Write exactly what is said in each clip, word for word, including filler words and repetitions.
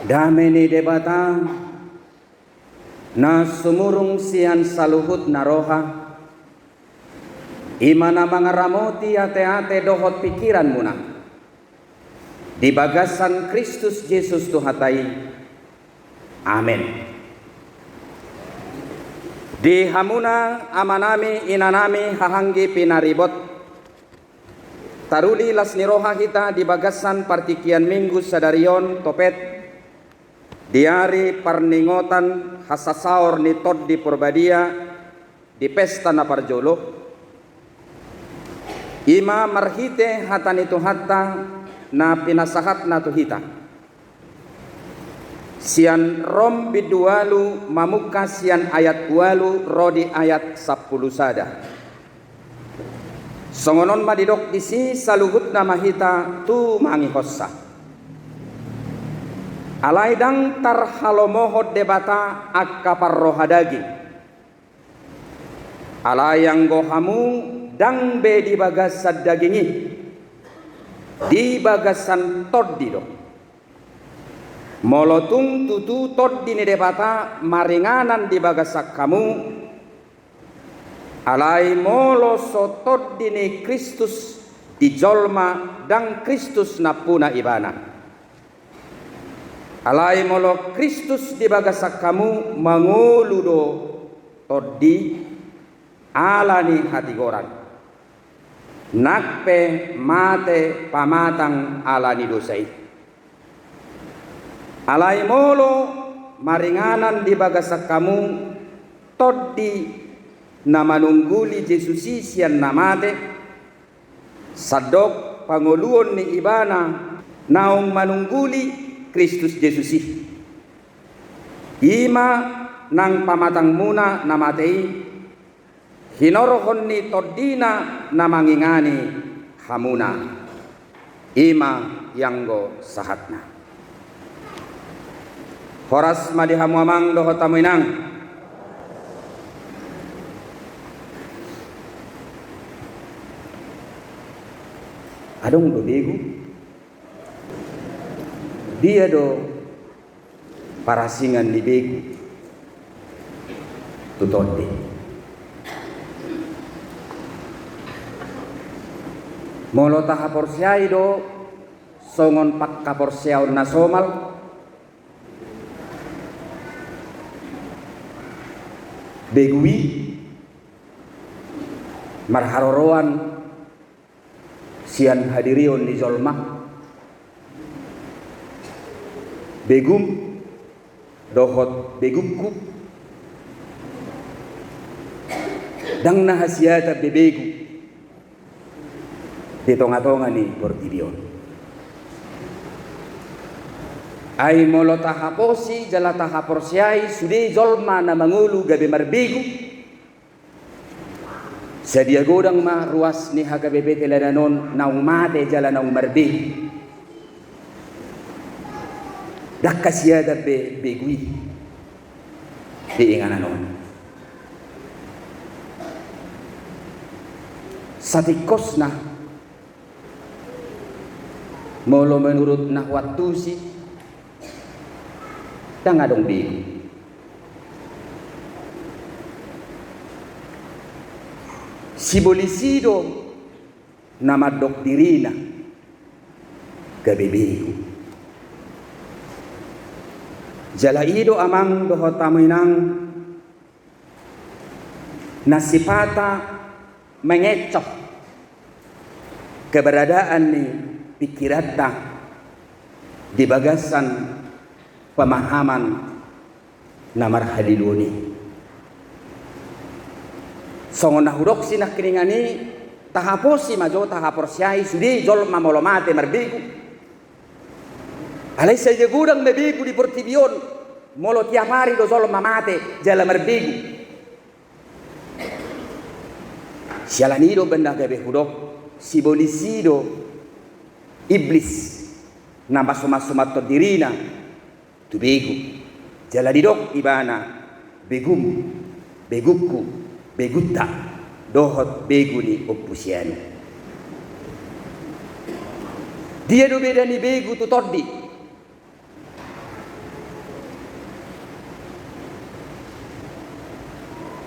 Dame ni Debata na sumurung sian saluhutna roha, i ma na mangaramoti ateate dohot pingkiranmuna di bagasan Kristus Jesus Tuhanta i. Amen. Di hamuna amanami, inanami, haha anggi pinaribot, taruli las ni roha hita di bagasan partingkian Minggu sadari on, topet di ari parningotan hasasaor ni Tondi Porbadia di pesta na parjolo, i ma marhite hata ni Tuhanta na pinasahatna tu hita sian Rom bindu ualu, mamungka sian ayat ualu ro di ayat sampulu sada. Songon on ma didok disi: Saluhutna ma hita tumangihonsa. Alai ndang tarhalomohon Debata angka parroha daging. Alai anggo hamu, ndang be di bagasan daging i, di bagasan Tondi do. Molo tung tutu Tondi ni Debata maringanan di bagasan hamu, alai molo so Tondi ni Kristus di jolma, ndang Kristus nampuna ibana. Alai molo Kristus di bagasan hamu, mangolu do Tondi ala ni hatigoran, nang pe mate pamatang ala ni dosa i. Alai molo maringanan di bagasan hamu Tondi na manungguli Jesus i sian na mate, sandok pangoluon ni ibana naung manungguli Kristus Jesus i, i ma nang pamatangmuna na mate i, hinorhon ni Tondina na mangingani hamuna. I ma ianggo sahatna. Horas ma di hamu amang dohot hamu inang. Adong do begu? Dia do parasingan ni begu tu Tondi? Molo tahaporseai do songon panghaporseaon na somal, begu i marharoroan sian hadirion ni jolma. Begum dohot begungku, ndang na hasiatan be begu di tongatonga ni portibi on. Ai molo tahaposi jala tahaporseai sude jolma na mangolu gabe marbegu, sadia godang ma ruas ni H K B P Teladan on naung mate jala naung marbegu. Ndang hasiatan be begu i di inganan on. Satingkosna, molo menurut na huantusi, ndang adong begu. Sibolis i do na mandok dirina gabe begu. Jala i do amang dohot hamu inang na sipata mengecoh keberadaan ni pingkiranta di bagasan pemahaman na marhaliluon i. Songon na hudok sinangkiningan i, tahaposi ma jo, tahaporseai sude jolma molo mate marbegu. Alai sadia godang ma begu di portibi on, molo tiap ari do jolma mate jala marbegu. Siala ni i do umbahen na gabe hudok, sibolis i do Iblis na masumansumashon dirina tu begu. Jala didok ibana, begum, begungku, begunta, dohot begu ni ompu sianu. Dia do beda ni begu tu tondi?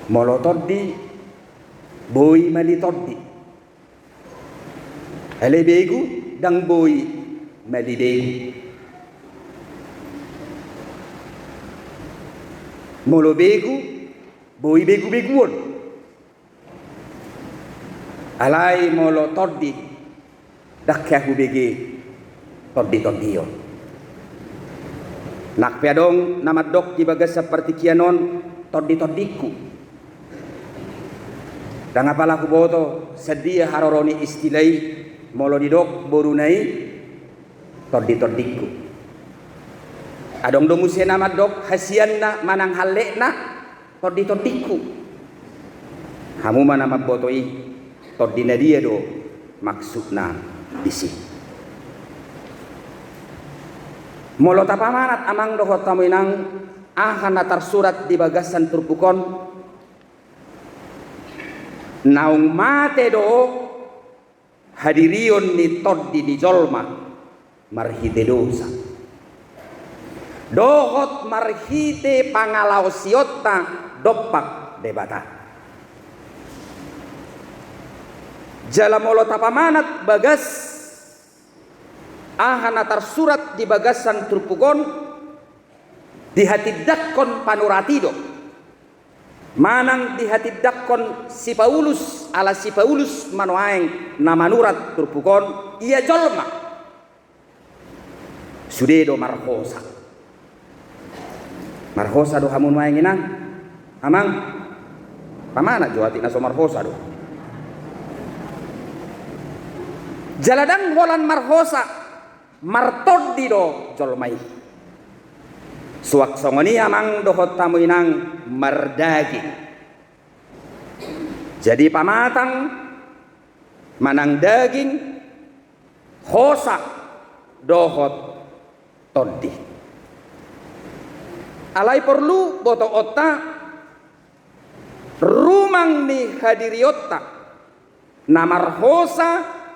Molo tondi, boi mali tondi. Alai begu, ndang boi mali begu. Molo begu, boi begu-beguon. Alai molo tondi, ndang hea hubege tondi-tondion. Nang pe adong na mandok di bagasan partingkian on, tondi-tondingku. Ndang apala huboto sadia haroro ni istilah i, molo didok boruna i, tondi-tondingku. Adong do muse na mandok hasianna manang hallekna, tondi-tondingku. Hamu ma na mamboto i, tondi na dia do maksudna disi. Molo tapamanat amang dohot hamu inang, aha na tarsurat di bagasan turpuk on, naung mate do hadirion ni tondi ni jolma marhite dosa dohot marhite pangalaosionta dompak Debata. Jala molo tapamanat bagas aha na tarsurat di bagasan turpuk on, dihatindangkon panurat i do, manang dihatindangkon si Paulus, ala si Paulus ma nuaeng na manurat turpuk on, ia jolma sude do marhosa. Marhosa do hamu nuaeng inang, amang? Pamanat jo atik na so marhosa do. Jala ndang holan marhosa, martondi do jolma i. Suang songon i amang dohot hamu inang, mardaging. Jadi pamatang manang daging, hosa dohot tondi. Alai porlu botoonta, rumang ni hadirionta, na marhosa,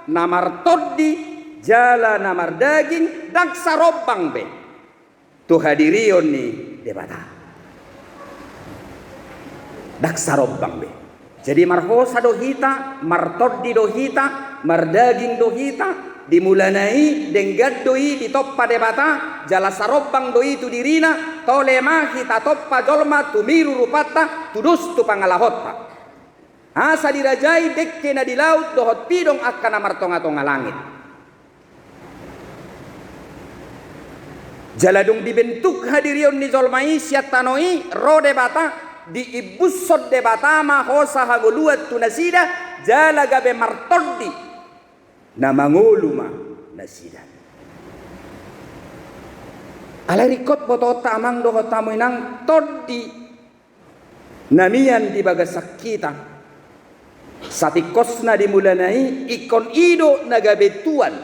na martondi, jala na mardaging, ndang sarombang be tu hadirion ni Debata. Ndang sarombang be. Jadi marhosa do hita, martondi do hita, mardaging do hita, di mulana i denggan do i ditompa Debata, jala sarombang do i tu dirina, tole ma hita tompa jolma tumiru rupanta, tudos tu pangalahonta. Asa dirajai dengke na di laut dohot pidong angka na martonga-tonga langit. Jala dung dibentuk hadirion ni jolma i sian tano i, ro Debata, diimbushon Debata ma hosa hangoluan tu nasida, jala gabe martondi na mangolu ma nasida. Alai ringkot botoonta amang dohot hamu inang, tondi na mian di bagasan hita, satingkosna di mulana i, ingkon i do na gabe tuan,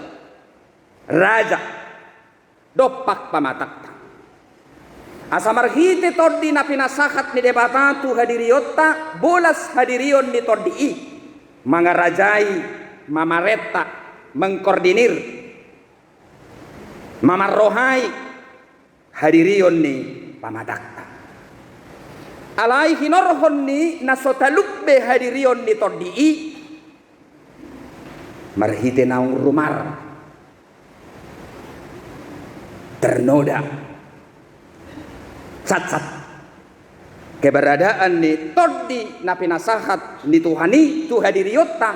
raja, dompak pamatangta. Asa marhite tondi na pinasahat ni Debata tu hadirionta, bolas hadirion ni tondi i, mangarajai, mamarenta, mengkoordinir, mamarrohai hadirion ni pamatangta. Alai hinorhon ni na so talup be hadirion ni tondi i, marhite naung rumar, ternoda, cacat keberadaan ni tondi na pinasahat ni Tuhan i tu hadirionta,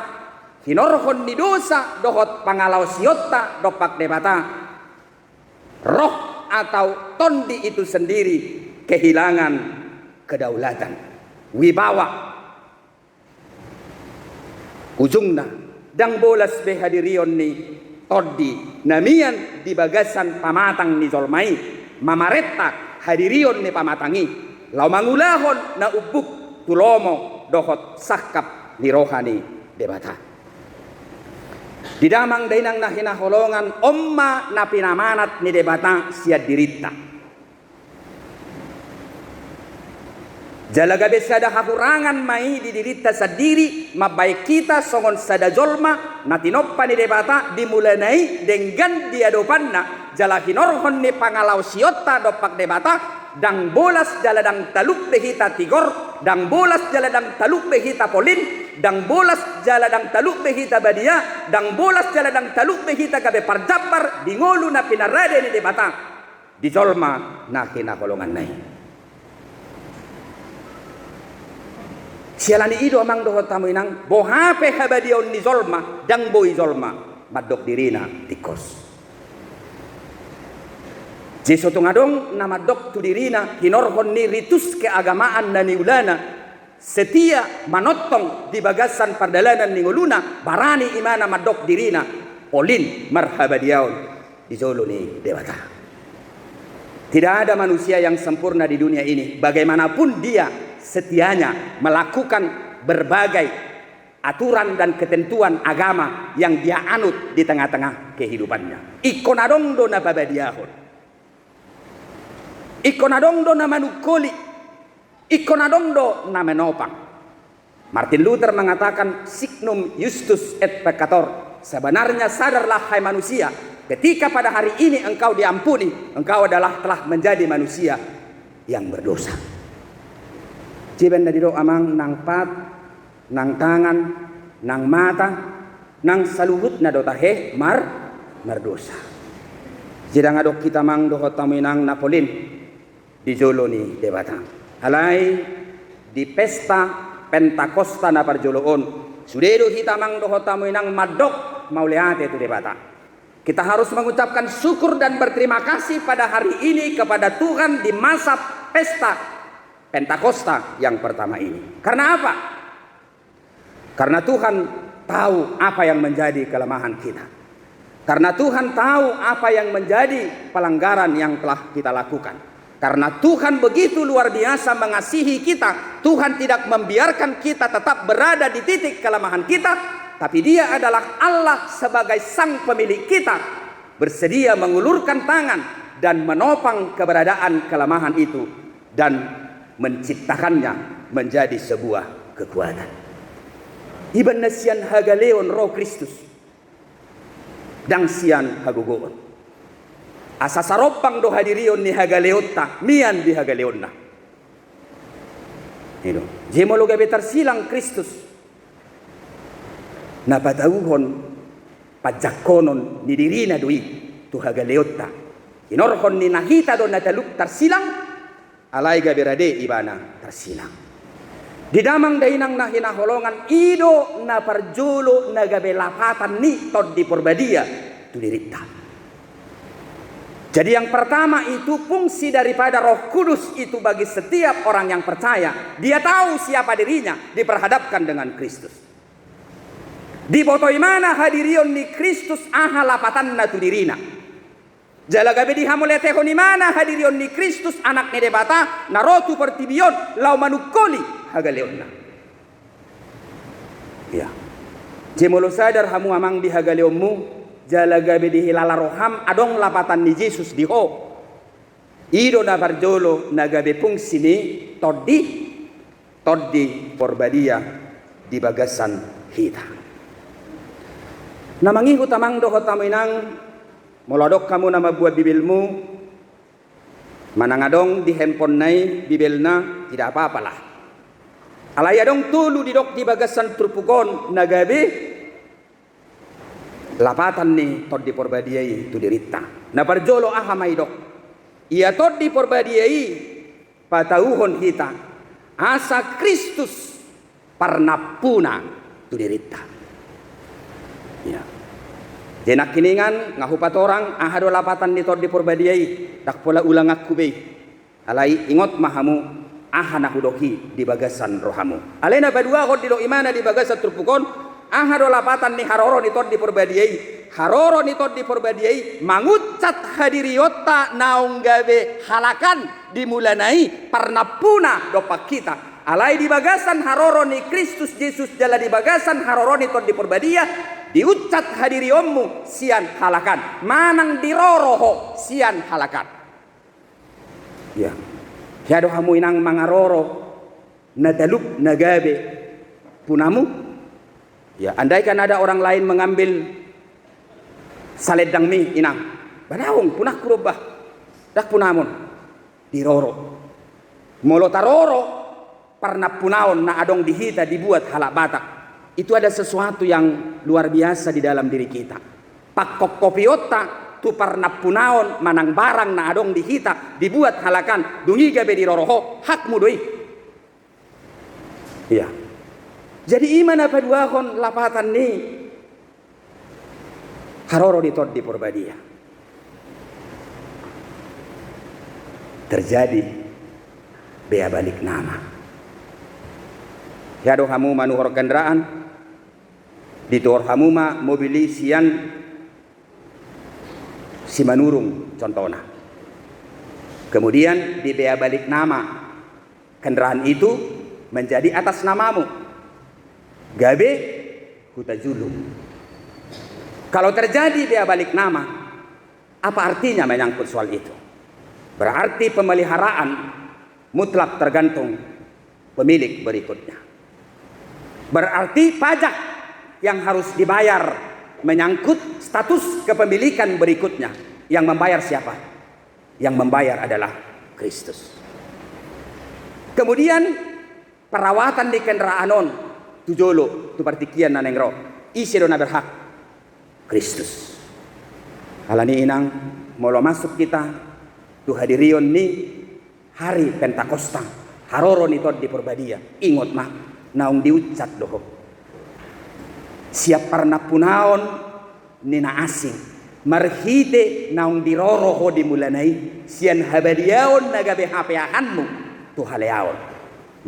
hinorhon ni dosa dohot pangalaosionta dompak Debata, roh atau tondi itu sendiri kehilangan kedaulatan, wibawa. Ujungna, ndang bolas be hadirion ni tondi na mian di bagasan pamatang ni jolma i, mamarenta hadirion ni pamatang i, laho mangulahon na umbuk tu lomo dohot sangkap ni roha ni Debata. Di damang dainang na hinaholongan, on ma na pinamanat ni Debata sian dirinta. Jala gabe sada hahurangan ma i di dirinta sandiri, mambaen hita songon sada jolma na tinompa ni Debata di mulana i denggan di adopanna, jala hinorhon ni pangalaosionta dompak Debata, ndang bolas jala ndang talup be hita tigor, Ndang bolas jala ndang taluk be hita polin, ndang bolas jala ndang taluk be hita badia, ndang bolas jala ndang taluk be hita gabe parjambar di ngolu na pinarade ni Debata di jolma na hinaholonganna i. Siala ni i do amang dohot hamu inang, boha pe habadiaon ni jolma, ndang boi jolma mandok dirina tingkos. Jadi so tung adong na mandok tu dirina hinorhon ni ritus keagamaan na niulana, setia manontong di bagasan pardalanan ni ngoluna, barani imana mandok dirina polin marhabadiaon di jolo ni Debata. Tidak ada manusia yang sempurna di dunia ini, bagaimanapun dia setianya melakukan berbagai aturan dan ketentuan agama yang dia anut di tengah-tengah kehidupannya. Ingkon adong do na pabadiahon. Ingkon adong do na manungkoli. Ingkon adong do na manopang. Martin Luther mengatakan, "Signum iustus et peccator." Sebenarnya sadarlah, hai manusia, ketika pada hari ini engkau diampuni, engkau adalah telah menjadi manusia yang berdosa. Jadi baen na didok amang, nang pat, nang tangan, nang mata, nang saluhutna do tahe mar-, mardosa. Jadi ndang adong hita amang dohot hamu inang na polin di jolo ni Debata. Alai di pesta Pentakosta na parjolo on, sude do hita amang dohot hamu inang mandok mauliate tu Debata. Kita harus mengucapkan syukur dan berterima kasih pada hari ini kepada Tuhan di masa pesta Pentakosta yang pertama ini. Karena apa? Karena Tuhan tahu apa yang menjadi kelemahan kita. Karena Tuhan tahu apa yang menjadi pelanggaran yang telah kita lakukan. Karena Tuhan begitu luar biasa mengasihi kita, Tuhan tidak membiarkan kita tetap berada di titik kelemahan kita, tapi Dia adalah Allah sebagai Sang Pemilik kita, bersedia mengulurkan tangan dan menopang keberadaan kelemahan itu dan menciptakannya menjadi sebuah kekuatan. Iba na sian hagaleon ro Kristus, ndang sian hagogoon. Asa sarompang do hadirion ni hagaleonta mian di hagaleonna. I do. Jadi molo gabe tarsilang Kristus, na patauhon panjangkonon ni dirina do i tu hagaleonta. Hinorhon ni na hita do na taluk tarsilang, alai gabe rade ibana tarsilang. Di damang dainang na hinaholongan, i do na parjolo na gabe lapatan ni Tondi Porbadia tu dirinta. Jadi yang pertama itu fungsi daripada Roh Kudus itu bagi setiap orang yang percaya. Dia tahu siapa dirinya diperhadapkan dengan Kristus. Diboto imana hadirion ni Kristus aha lapatanna tu dirina. Jala gabe dihamauliatehon imana hadirion ni Kristus, Anak ni Debata, na ro tu portibi on laho manungkoli hagaleonna. Ia. Jadi molo sadar hamu amang di hagaleonmu, jala gabe dihilala roham adong lapatan ni Jesus di ho, i do na parjolo na gabe fungsi ni Tondi, Tondi Porbadia di bagasan hita. Na mangihut amang dohot hamu inang, molo adong hamu na mambuat Bibelmu, manang adong di handphonena i Bibelna, tidak apa-apalah. Alai adong tolu didok di bagasan turpuk on na gabe lapatan ni Tondi Porbadia i tu dirinta. Na parjolo aha ma didok? Ia Tondi Porbadia i patauhon hita asa Kristus parnampuna tu dirinta. Ia. Jadi nangkiningan nga hupatorang aha do lapatan ni Tondi Porbadia i, ndang pola ulanganku be i. Alai ingot ma hamu aha na hudok i di bagasan rohamu. Alai na paduahon didok imana di bagasan turpuk on, aha do lapatan ni haroro ni Tondi Porbadia i? Haroro ni Tondi Porbadia i manguncap hadirionta naung gabe halakan di mulana i, parnampuna dompak hita. Alai di bagasan haroro ni Kristus Jesus jala di bagasan haroro ni Tondi Porbadia, diuncap hadirionmu sian halakan manang diroro ho sian halakan. Ia. Hea do hamu inang mangaroro na taluk na gabe punamu? Ia, andaikan ada orang lain mengambil salendangmi inang, ba daong, punangku do bah. Ndang punamon. Diroro. Molo taroro parnampunaon na adong di hita dibuat halak Batak. Itu ada sesuatu yang luar biasa di dalam diri kita. Pangkophopionta tu parnampunaon manang barang na adong di hita dibuat halak an, dung i gabe diroro ho, hakmu do i. Iya. Jadi i ma na paduahon lapatan ni haroro ni Tondi Porbadia. Terjadi bea balik nama. Hea do hamu manuhor kendaraan, dituhor hamu ma mobil i sian Simanurung contohna. Kemudian di bea balik nama kendaraan itu menjadi atas namamu. Gabe Hutajulu. Kalau terjadi bea balik nama, apa artinya menyangkut soal itu? Berarti pemeliharaan mutlak tergantung pemilik berikutnya. Berarti pajak yang harus dibayar menyangkut status kepemilikan berikutnya. Yang membayar siapa? Yang membayar adalah Kristus. Kemudian, perawatan di kendaraan on tu jolo, tu partingkian na naeng ro, ise do na berhak? Kristus. Alani i, inang, molo masuk hita tu hadirion ni hari Pentakosta, haroro ni Tondi Porbadia, ingot ma, naung diunsat do ho sian parnampunaon ni na asing, marhite naung diroro ho di mulana i sian habadiaon na gabe hapeahanmu tu haleaon.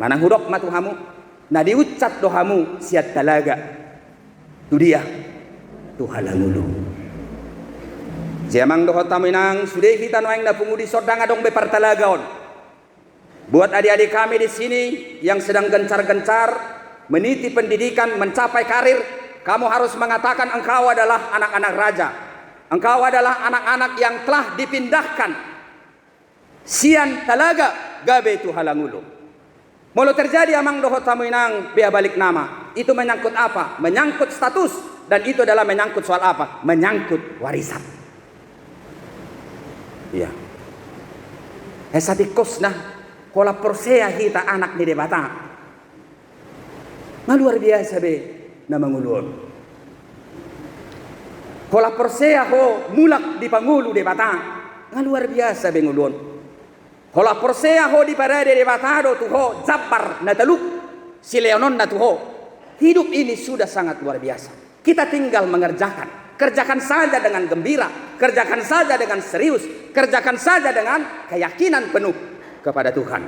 Manang hudok ma tu hamu, na diunsat do hamu sian talaga. Tu dia? Tu hala ngolu. Jadi amang dohot hamu inang, sude hita nuaeng na pungu dison ndang adong be partalagaon. Buat adik-adik kami di sini yang sedang gencar-gencar meniti pendidikan, mencapai karir, kamu harus mengatakan engkau adalah anak-anak raja. Engkau adalah anak-anak yang telah dipindahkan sian talaga gabe tu hala ngolu. Molo terjadi amang dohot hamu inang bea balik nama, itu menyangkut apa? Menyangkut status, dan itu adalah menyangkut soal apa? Menyangkut warisan. Iya. Esa tingkosna, holan porsea hita anak ni Debata, nga luar biasa be na mangolu on. Holan porsea ho mulak dipangolu Debata, nga luar biasa be ngolu on. Holan porsea ho diparade Debata do tu ho jambar na talup silehononna tu ho. Hidup ini sudah sangat luar biasa. Kita tinggal mengerjakan. Kerjakan saja dengan gembira, kerjakan saja dengan serius, kerjakan saja dengan keyakinan penuh kepada Tuhan.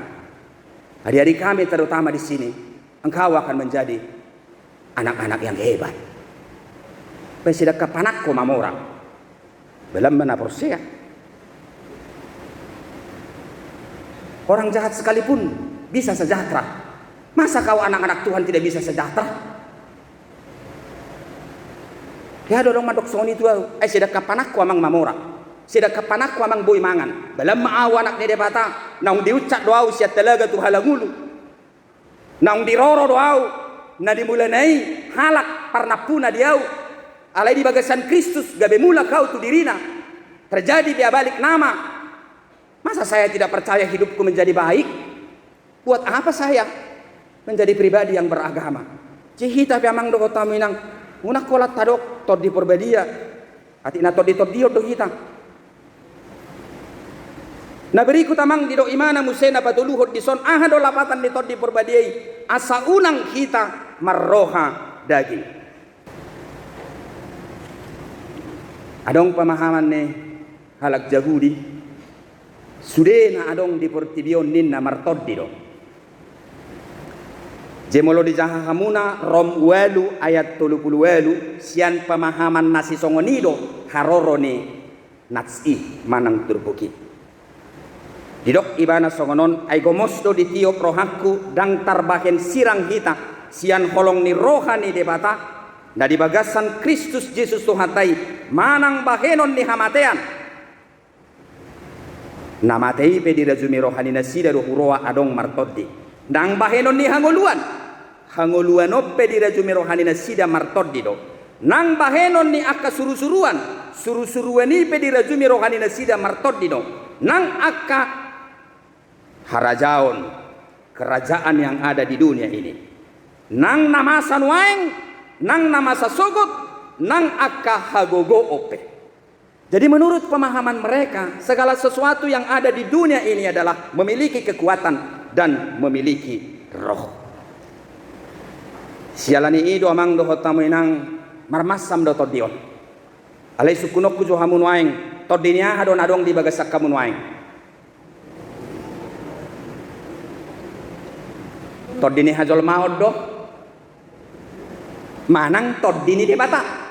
Adik-adik kami, terutama di sini, engkau akan menjadi anak-anak yang hebat. Pe sidangka panangko mamora. Belam ma na porsea. Orang jahat sekalipun bisa sejahtera. Masa kau anak-anak Tuhan tidak bisa sejahtera? Hea do adong mandok songon i tu ahu, ai sidangka panangko amang mamora. Sidangka panangko amang boi mangan. Belam ma ahu anak ni Debata, naung diunsat do ahu sian talaga tu hala ngolu. Naung diroro do ahu, na di mulana i halak parnampuna di ahu. Alai di bagasan Kristus gabe mulak ahu tu dirina. Terjadi bea balik nama. Masa saya tidak percaya hidupku menjadi baik? Buat apa saya menjadi pribadi yang beragama? Jadi hita pe amang dohot hamu inang, unang holan tadok Tondi Porbadia. Atik na tondi-tondion do hita. Na berikut amang, didok imana muse na patoluhon dison, aha do lapatan ni Tondi Porbadia i? Asa unang hita marroha daging. Adong pemahaman ni halak Jahudi, sude na adong di portibi on ninna martondi do. Jadi molo dijaha hamuna Rom ualu ayat tolu pulu ualu, sian pemahaman na sisongon i do haroro ni nats i manang turpuk i. Didok ibana songon on, ai gomos do ditiop rohangku, ndang tarbahen sirang hita sian holong ni roha ni Debata, na di bagasan Kristus Jesus Tuhanta i, manang bahenon ni hamatean. Na mate i pe dirajumi roha ni nasida do huroha adong martondi. Nang bahenon ni hangoluan. Hangoluan on pe dirajumi roha ni nasida martondi do. Nang bahenon ni angka surusuruan. Surusuruan i pe dirajumi roha ni nasida martondi do. Nang angka harajaon. kerajaan yang ada di dunia ini. Nang na masa nuaeng, nang na masa sogot, nang angka hagogoon pe. Jadi, menurut pemahaman mereka, segala sesuatu yang ada di dunia ini adalah memiliki kekuatan dan memiliki roh. Siala ni i do, amang dohot hamu inang, marmansam do tondi on. Alai sungkunonku jo hamu nuaeng, tondi ni aha do na adong di bagasan hamu nuaeng? Tondi ni hajolmaon do? Manang tondi ni Debata?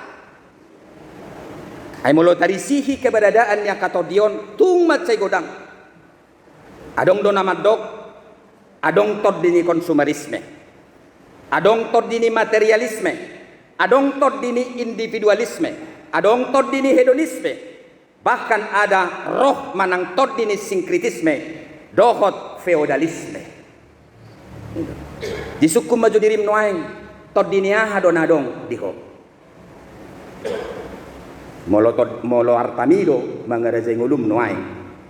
Ai molo tarisihi keberadaan ni angka tondi on, tung mansai godang. Adong do na mandok, adong tondi ni konsumerisme, adong tondi ni materialisme, adong tondi ni individualisme, adong tondi ni hedonisme, bahkan ada roh manang tondi ni sinkretisme dohot feodalisme. Disungkun ma jo dirim nuaeng, tondi ni aha do na adong di ho? Molo tod-, molo artami do mangarajai ngolum nuaeng,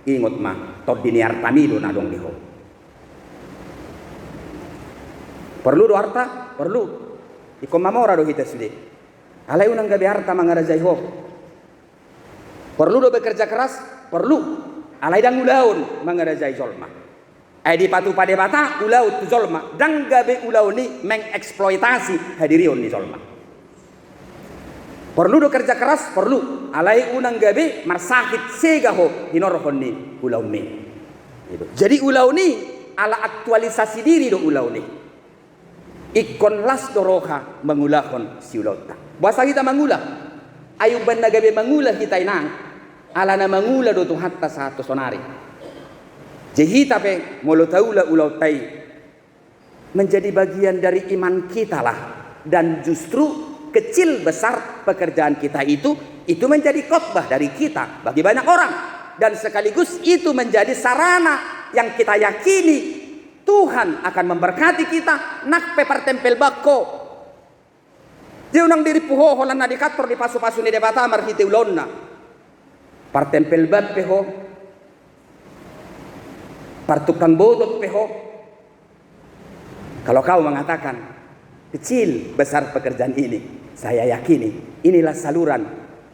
ingot ma, tondi ni artami do na adong di ho. Porlu do arta? Porlu. Ingkon mamora do hita sude. Alai unang gabe arta mangarajai ho. Porlu do bekerja keras? Porlu. Alai ndang ulaon mangarajai jolma. Ai dipatupa Debata ulaon tu jolma, ndang gabe ulaon i mengeksploitasi hadirion ni jolma. Porlu do kerja keras? Porlu. Alai unang gabe marsahit sega ho hinorhon ni ulaonmi. Jadi ulaon i ala aktualisasi diri do ulaon i. Ingkon las do roha mangulahon siulaonta. Boasa hita mangula? Ai umbahen na gabe mangula hita inang, alana mangula do Tuhanta sahat tu sonari. Jadi hita pe molo taula ulaonta i, menjadi bagian dari iman kita lah. Dan justru kecil besar pekerjaan kita itu, itu menjadi khotbah dari kita bagi banyak orang. Dan sekaligus itu menjadi sarana yang kita yakini Tuhan akan memberkati kita, nang pe partempel ban ho. Jadi unang dirimpu ho holan na dikantor di pasupasu ni Debata marhite ulaonna. Partempel ban pe ho, partukang botot pe ho. Kalau kau mengatakan, kecil besar pekerjaan ini, saya yakini inilah saluran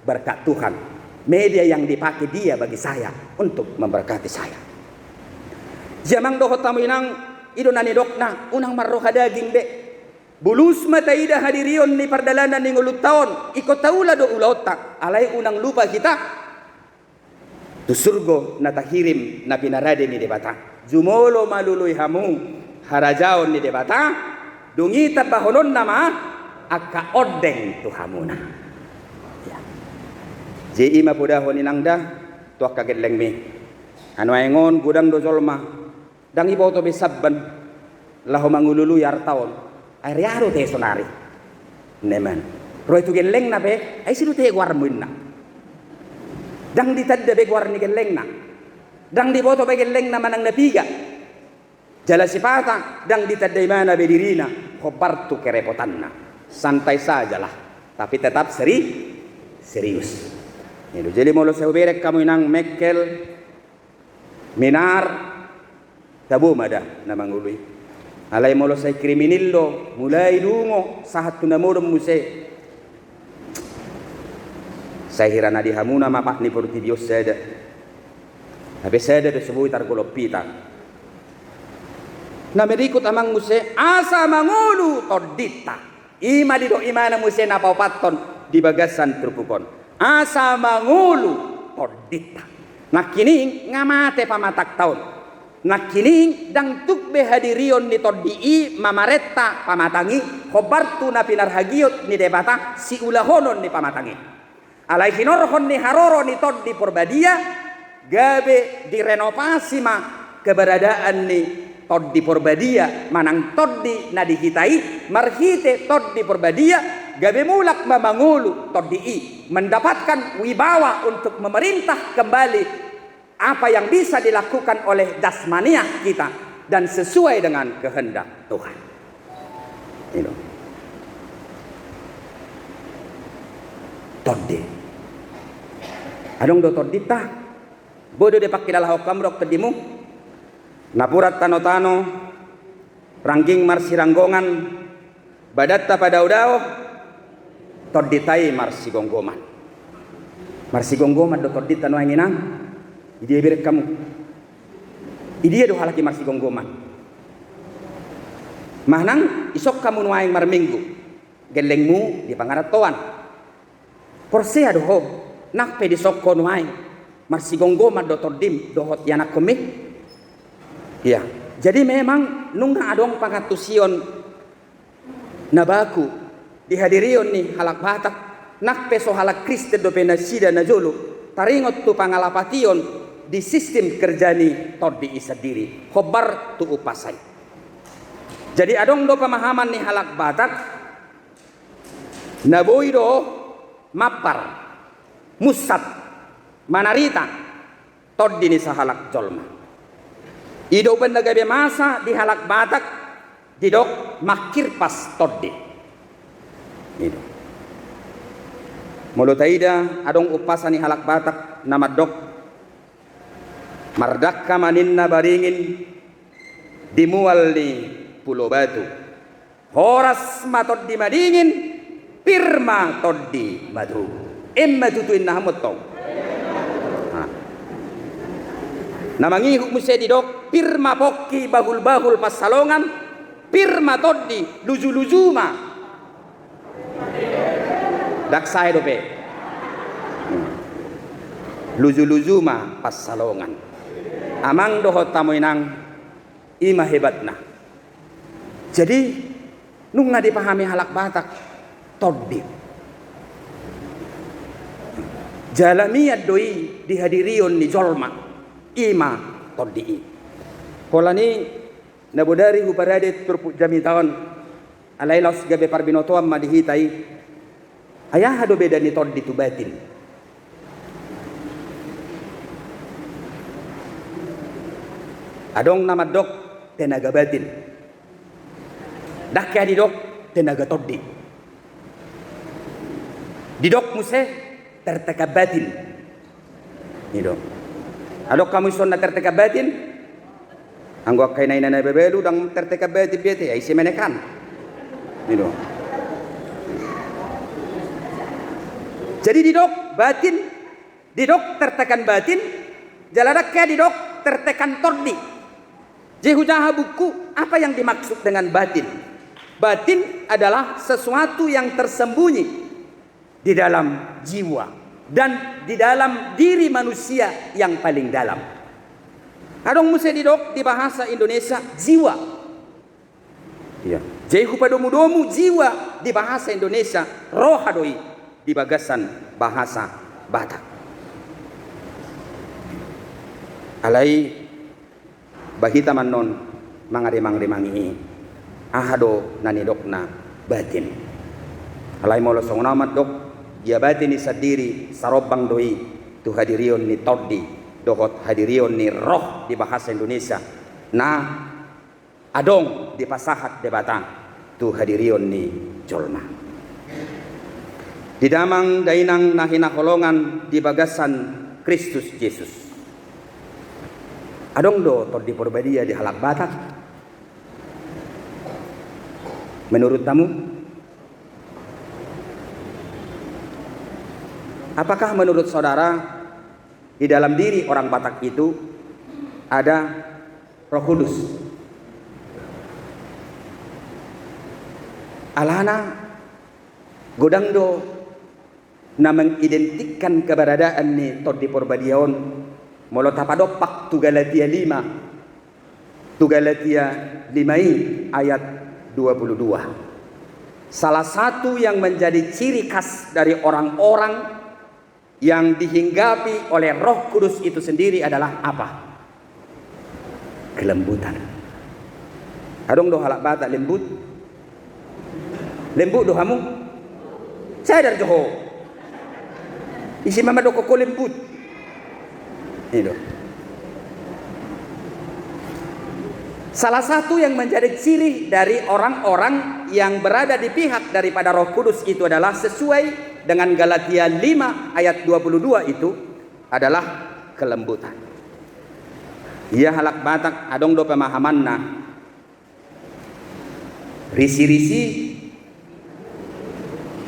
berkat Tuhan. Media yang dipakai Dia bagi saya untuk memberkati saya. Jadi amang dohot hamu inang, i do na nidokna, unang marroha daging be. Bulus ma taida hadirion ni pardalanan ni ngolunta on, ingkon taula do ulaonta, alai unang lupa hita tu surgo na tahirim na pinarade ni Debata. Jumolo malului hamu harajaon ni Debata, dung i tambahononna ma angka ondeng tu hamuna. Ya. Jadi i ma podahon inang da tu angka gellengmi. Nuaeng on godang do jolma ndang diboto be samban laho mangulului arta on. Ai rea do tahe sonari. Neman. Ro i tu gellengna pe, ai ise do tahe goarmu inna. Ndang ditanda be goar ni gellengna. Ndang diboto be gellengna manang na piga. Jala sipata ndang ditanda ibana be dirina hombar tu kerepotanna. Santai sajalah, tapi tetap seri-, serius. Jadi molo sai hubereng hamu inang mengkel, minar, tabo ma da na mangolu i. Alai molo sai kriminal do, mulai dungo sahat tu na modom muse, sai hira na di hamuna ma pat ni portibi on sada. Hape sada do so boi targolop hita. Na berikut amang muse, asa mangolu tondinta. I ma didok ibana muse na paopathon di bagasan turpuk on. Asa mangolu tondinta. Nangkining nga mate pamatangta on. Nangkining ndang tuk be hadirion ni tondi i mamarenta pamatang i hombar tu na pinarhagiot ni Debata siulahonon ni pamatang i. Alai hinorhon ni haroro ni Tondi Porbadia, gabe direnovasi ma keberadaan ni Tondi Porbadia manang tondi na di hita i, marhite Tondi Porbadia, gabe mulak ma mangolu tondi i, mendapatkan wibawa untuk memerintah kembali apa yang bisa dilakukan oleh jasmaniah kita dan sesuai dengan kehendak Tuhan. Itu. Tondi. Adong do tondinta? Boi do dipangkilalahon hamu dok tondimu? Napuran tano-tano, Rangging marsiranggongan, badanta padaodao, tondinta i marsigomgoman. Marsigomgoman do tondinta nuaeng, inang. Idia bereng hamu? Idia do halak i marsigomgoman? Manang ison hamu nuaeng marminggu, gellengmu di pangarantoan. Porsea do ho, nang pe dison ho nuaeng, marsigomgoman do tondim dohot ianakhonmi? Ia, jadi memang nunga adong pangantusion na baku di hadirion ni halak Batak, nang pe so halak Kristen dope nasida najolo, taringot tu pangalapation di sistem kerja ni tondi i sandiri hombar tu umpasa i. Jadi adong do pemahaman ni halak Batak, na boi do mampar, munsat, manarita tondi ni sahalak jolma. I do umbahen na gabe masa di halak Batak didok mangkirpas tondi. I do. Molo taida adong umpasa ni halak Batak na mandok, mardangka ma ninna baringin di mual ni Pulo Batu. Horas ma tondi madingin, pir ma tondi matogu. Emma tutu inna hamu antong? Nah. Na mangihut muse didok, pir ma pongki bahulbahul pansalongan, pir ma tondi lujuluju ma. Ndang sae dope. Lujuluju ma pansalongan. Amang dohot hamu, inang, i ma hebatna. Jadi nunga dipahami halak Batak tondi. Jala mian do i di hadirion ni jolma, i ma tondi i. Holan i na bodari huparade turpuk jamita on, alai laos gabe parbinotoan ma di hita i. Ai aha do beda ni tondi tu batin? Adong na mandok tenaga batin. Ndang hea didok tenaga tondi. Didok muse tertekan batin. I do. Adong hamu dison na tertekan batin? Anggo angka ina-ina na babalu ndang tertekan batin be ate, ai ise menekan? I do. Jadi didok batin, didok tertekan batin, jala ndang hea didok tertekan tondi. Jadi hujaha buku, apa yang dimaksud dengan batin? Batin adalah sesuatu yang tersembunyi di dalam jiwa dan di dalam diri manusia yang paling dalam. Adong muse didok di bahasa Indonesia jiwa. Ia. Jadi hupadomudomu jiwa di bahasa Indonesia, roha do i di bagasan bahasa Batak. Alai ba hita ma annon mangarimangrimangi i, aha do na nidokna batin. Alai molo songon ahu mandok, ia batin i sandiri sarombang do i tu hadirion ni tondi dohot hadirion ni roh di bahasa Indonesia na adong dipasahat Debata tu hadirion ni jolma. Di damang dainang na hinaholongan di bagasan Kristus Jesus. Adong do Tondi Porbadia di halak Batak? Menurut hamu? Apakah menurut saudara di dalam diri orang Batak itu ada Roh Kudus? Alana godang do na mengidentikkan keberadaan ni Tondi Porbadia on. Molo tapadompak tu Galatia lima, tu Galatia lima i ayat dua puluh dua. Salah satu yang menjadi ciri khas dari orang-orang yang dihinggapi oleh Roh Kudus itu sendiri adalah apa? Kelembutan. Adong do halak Batak lembut? Lembut do hamu? Sadar jo ho. Ise ma mandok ho lembut? I do. Salah satu yang menjadi ciri dari orang-orang yang berada di pihak daripada Roh Kudus itu adalah sesuai dengan Galatia lima ayat dua puluh dua itu adalah kelembutan. Ia halak Batak adong do pemahamanna, Risi-risi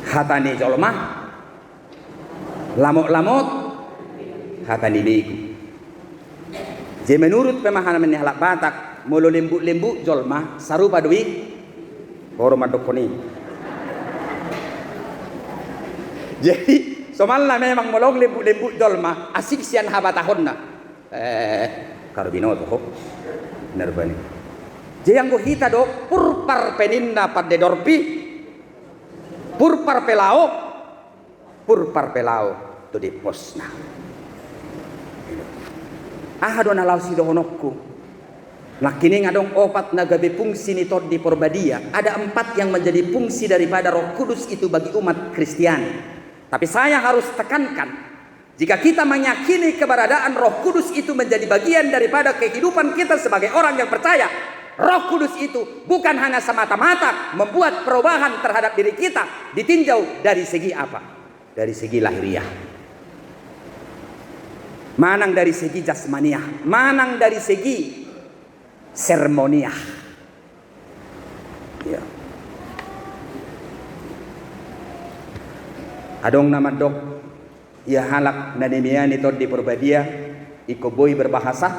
hata ni jolma, lamot-lamot hata ni begu. Jadi menurut pemahaman ni halak Batak, molo lembut-lembut jolma, sarupa do i. Boru mandokkon i. Jadi somalna memang molo lembut-lembut jolma, asing sian habatahonna. Eh, karo binoto ho. Narbani. Jadi anggo hita do, purpar pe ninna pande dorpi, purpar pe laho, purpar pe laho tu dipposna. Aha do na laho sidohononku? Nangkining adong opat na gabe fungsi ni Tondi Porbadia. Ada empat yang menjadi fungsi daripada Roh Kudus itu bagi umat Kristiani. Tapi saya harus tekankan, jika kita meyakini keberadaan Roh Kudus itu menjadi bagian daripada kehidupan kita sebagai orang yang percaya, Roh Kudus itu bukan hanya semata-mata membuat perubahan terhadap diri kita, ditinjau dari segi apa? Dari segi lahiriah. Manang dari segi jasmaniah, manang dari segi seremoniah. Ya. Adong na mandok, ia halak na nimeai Tondi Porbadia, ingkon boi berbahasa,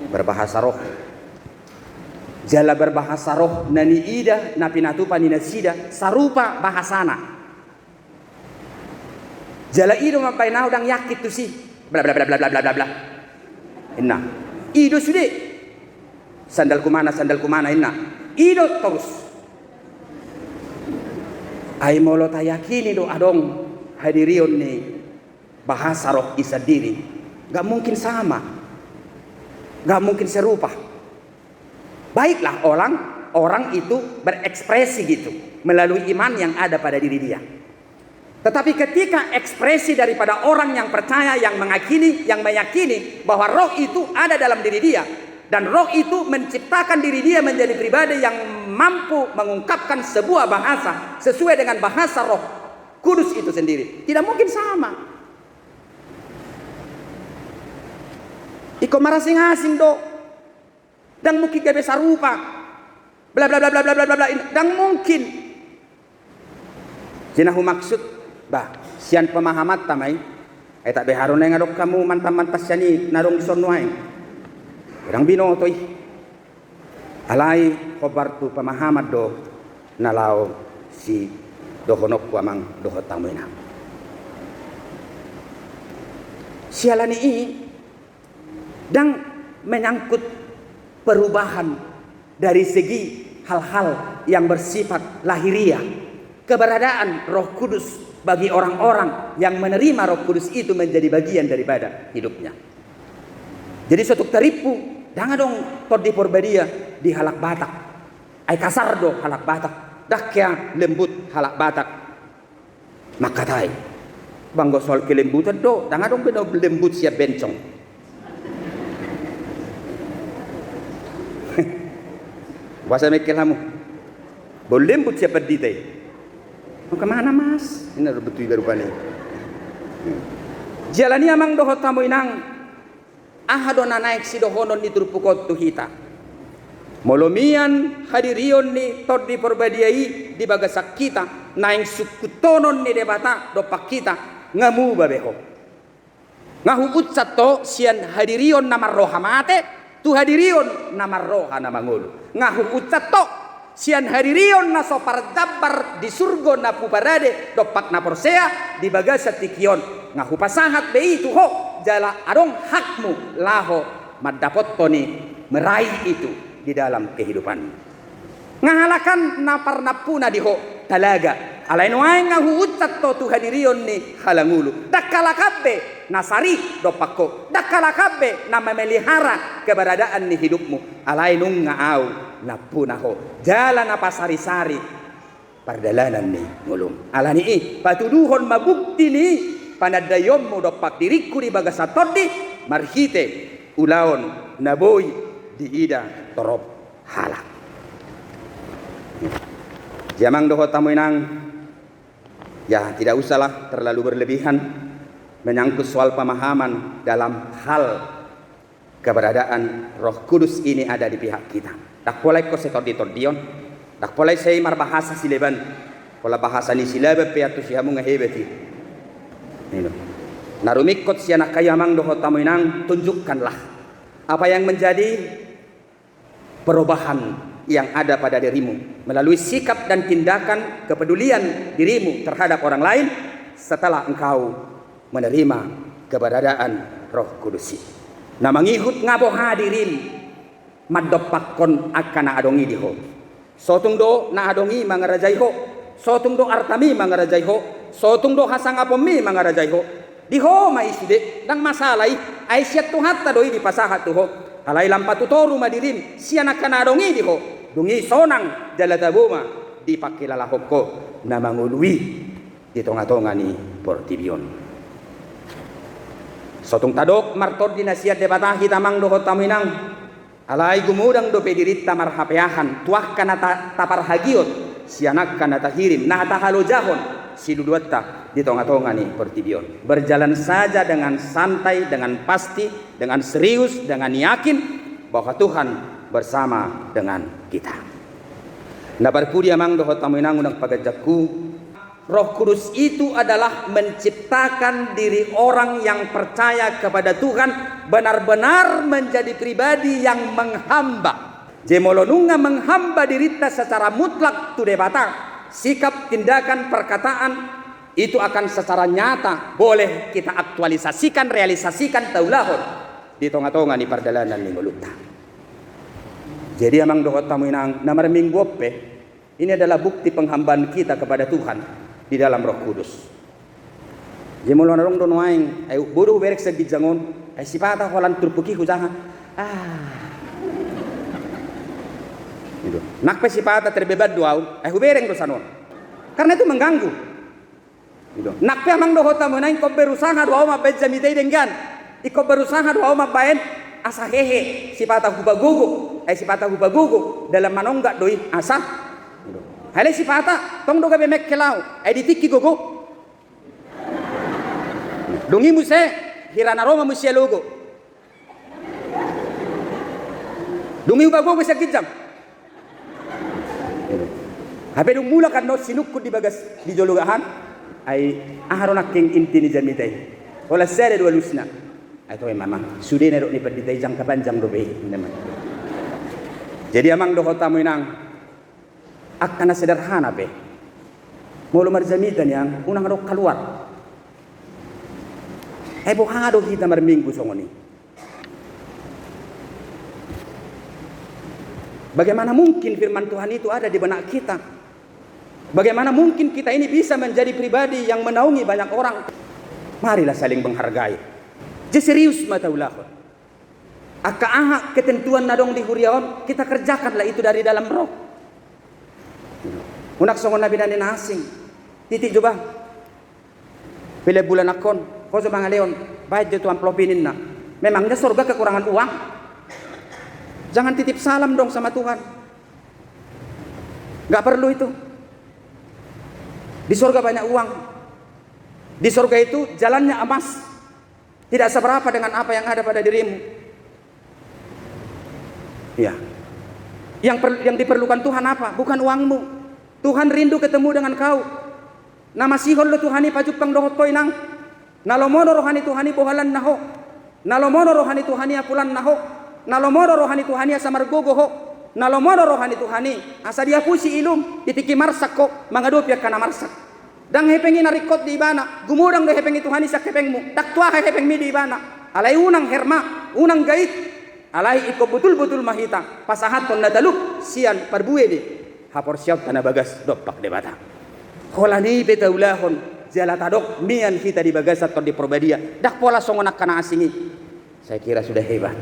berbahasa roh. Jala berbahasa roh na niida, na pinatupa ni nasida, sarupa bahasana. Jala i do mambahen ahu ndang yakin tusi. Bla, bla, bla. Inna. I do sude. Sandalku mana, sandalku mana, inna. I do torus. Ai molo tayakini do adong hadirion ni bahasa roh i sandiri, nggak mungkin sama. Nggak mungkin serupa. Baiklah orang, orang itu berekspresi gitu melalui iman yang ada pada diri dia. Tetapi ketika ekspresi daripada orang yang percaya, yang meyakini, yang meyakini bahwa roh itu ada dalam diri dia, dan roh itu menciptakan diri dia menjadi pribadi yang mampu mengungkapkan sebuah bahasa sesuai dengan bahasa Roh Kudus itu sendiri, tidak mungkin sama. Ingkon marasing-asing do. Ndang mungkin gabe sarupa. Bla, bla, bla. Ndang mungkin. Jadi na humaksud, bah, sian pemahamanta ma i. Ai tak beharu naeng adong hamu mantan-mantan sian i na adong dison nuaeng. Ndang binoto i. Alai hombar tu pemahaman do na laho sidohononku amang dohot hamu inang. Siala ni i, ndang menyangkut perubahan dari segi hal-hal yang bersifat lahiriah, keberadaan Roh Kudus bagi orang-orang yang menerima Roh Kudus itu menjadi bagian daripada hidupnya. Jadi sotung tarimpu, ndang adong Tondi Porbadia di halak Batak. Ai kasar do halak Batak, ndang hea lembut halak Batak. Mangkatai. Ba anggo soal kelembutan do, ndang adong be na lembut sian bencong. Boasa mengkel hamu? Boi lembut sian pandita i. Mangka mana mas? Inna do betul i baru balik. Jala ni amang dohot hamu inang. Aha do na naeng sidohonon ni turpuk on tu hita? Molo mian hadirion ni Tondi Porbadia i di bagasan hita, naeng sungkuntonon ni Debata dompak hita, nga muba be ho. Nga huunsat ho sian hadirion na marroha mate tu hadirion na marroha na mangolu. Nga huunsat ho sian hadirion na so parjambar di surgo na puparade dompak na porsea di bagasan tingki on, nga hupasahat be i tu ho jala adong hakmu laho mandapothon i, meraih itu di dalam kehidupanmu. Nga halak an na parnampuna di ho talaga, alai nuaeng nga huunsat ho tu hadirion ni halangulu. Ndang halak an be na sari dompak ho, ndang halak an be na memelihara keberadaan ni hidupmu. Alai nunga ahu nampuna ho jala na pasari-sari pardalanan ni ngolum. Ala ni i, patuduhon ma bukti ni panandaionmu dompak diringku di bagasan tondi marhite ulaon na boi diida torop halak. Jadi amang dohot hamu inang, ya, tidak usahlah terlalu berlebihan menyangkut soal pemahaman dalam hal keberadaan Roh Kudus ini ada di pihak kita. Ndang pola ingkon sitondi-tondion. Ndang pola i sai marbahasa sileban. Pola bahasa ni sileban pe antusi hamu nga hebat i. Ino. Na rumingkot sian angka i amang dohot hamu inang, tunjukkanlah apa yang menjadi perubahan yang ada pada dirimu melalui sikap dan tindakan kepedulian dirimu terhadap orang lain setelah engkau menerima keberadaan Roh Kudus i. Na mangihut nga boha dirim mandompakkon angka na adong i di ho. Sotung do na adong i mangarajai ho, sotung do artami mangarajai ho, sotung do hasangaponmi mangarajai ho. Di ho ma i sude, ndang masalah i, ai sian Tuhanta do i dipasahat tu ho. Alai lam patutoru ma dirim sian angka na adong i di ho. Dung i sonang jala tabo ma dipangkilalahon ho na mangolu i di tongatonga ni portibi on. Sotung tadok martondi na sian Debata hita amang dohot hamu inang. Alai gumodang dope dirinta marhapeahan tu angka na ta-, taparhagion sian angka na tahirim, na tahalojahon siluluanta di tongatonga ni portibi on. Berjalan saja dengan santai, dengan pasti, dengan serius, dengan yakin bahwa Tuhan bersama dengan kita. Na parpudi amang dohot hamu inang unang paganjanghu, Roh Kudus itu adalah menciptakan diri orang yang percaya kepada Tuhan benar-benar menjadi pribadi yang menghamba. Jadi molo nunga menghamba dirinta secara mutlak tu Debata, sikap, tindakan, perkataan itu akan secara nyata boleh kita aktualisasikan, realisasikan, taulahon di tongatonga ni pardalanan ni ngolunta. Jadi amang dohot hamu inang, na marminggu on pe, ini adalah bukti penghambaan kita kepada Tuhan di dalam Roh Kudus. Jadi molo na adong do nuaeng, ai bodo hubereng sian ginjang on, ai sipata holan turpuk i hujaha. Ah. Gitu. Nang pe sipata terbeban do au, ai hubereng do sian on. Karena itu mengganggu. Gitu. Nang pe amang dohot hamu inang ingkon berusaha do au mambaen jamita i denggan. Ingkon berusaha do au mambaen asa hehe, sipata hupagogo, ai sipata hupagogo dalam manonggak do i asa. Gitu. Alai sipata tong do gabe mengkel au, ai di tingki gogo. Dung i muse hira na ro ma muse logo. Dung i hupagogo sian ginjang. Hape dung mulak annon sinungkun di bagas di jolo gahan. Ai aha do nangkin inti ni jamita i? Holan sada do alusna. Ai toe ma amang, sude na didok ni pandita i jangka panjang dope i. Jadi amang dohot hamu inang, angka na sederhana pe molo marjamita nian unang adong kaluar. Ai boha do hita marminggu songon i? Bagaimana mungkin firman Tuhan itu ada di benak kita? Bagaimana mungkin kita ini bisa menjadi pribadi yang menaungi banyak orang? Marilah saling menghargai. Jadi serius ma taulahon. Angka aha ketentuan na adong di huria on, kita kerjakanlah itu dari dalam Roh. Unang songon na binahen na asing. Titik jo bah. Pelean bulan nangkon, ho jo mangalehon, baen jo tu amplop i ninna. Memangnya sorga kekurangan uang? Jangan titip salam dong sama Tuhan. Nggak perlu itu. Di sorga banyak uang. Di sorga itu jalannya emas. Tidak seberapa dengan apa yang ada pada dirimu. Iya. Yang per-, yang diperlukan Tuhan apa? Bukan uangmu. Tuhan rindu ketemu dengan kau. Na masihol do Tuhan i pajumpang dohot ho inang. Na lomo do roha ni Tuhan i bohalanna ho. Na lomo do roha ni Tuhan i apulanna ho. Na lomo do roha ni Tuhan i asa margogo ho. Na lomo do roha ni Tuhan i asa diapusi ilum di tingki marsak ho mangadopi angka na marsak. Ndang hepeng i na ringkot di ibana, gumodang do hepeng ni Tuhan i sian hepengmu, ndang tu aha hepengmi di ibana. Alai unang herma, unang gait, alai ingkon botul-botul ma hita pasahathon na talup sian parbue ni haporseaonta na bagas dompak Debata. Holan i pe taulahon jala tadok mian hita di bagasan Tondi Parbadia, ndang pola songon angka na asing i. Saya kira sudah hebat.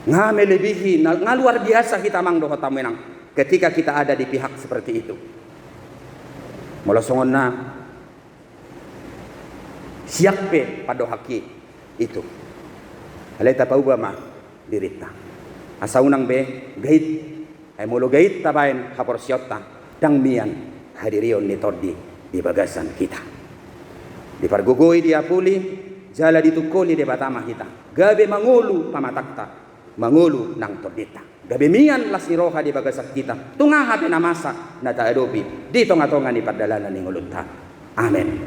Nga melebihi, na, nga luar biasa hita amang dohot hamu inang ketika kita ada di pihak seperti itu. Molo songon na siap pe pandohak i itu. Alai tapauba ma dirinta. Asa unang be gait. Ai molo gait tabaen haporseaonta, ndang mian hadirion ni Tondi di bagasan hita. Dipargogoi, diapuli jala ditungkoli Debata ma hita gabe mangolu pamatangta, mangolu nang tondinta. Gabe mian las ni roha di bagasan hita, tung aha pe na masa na taadopi di tongatonga ni pardalanan ni ngolunta. Amen.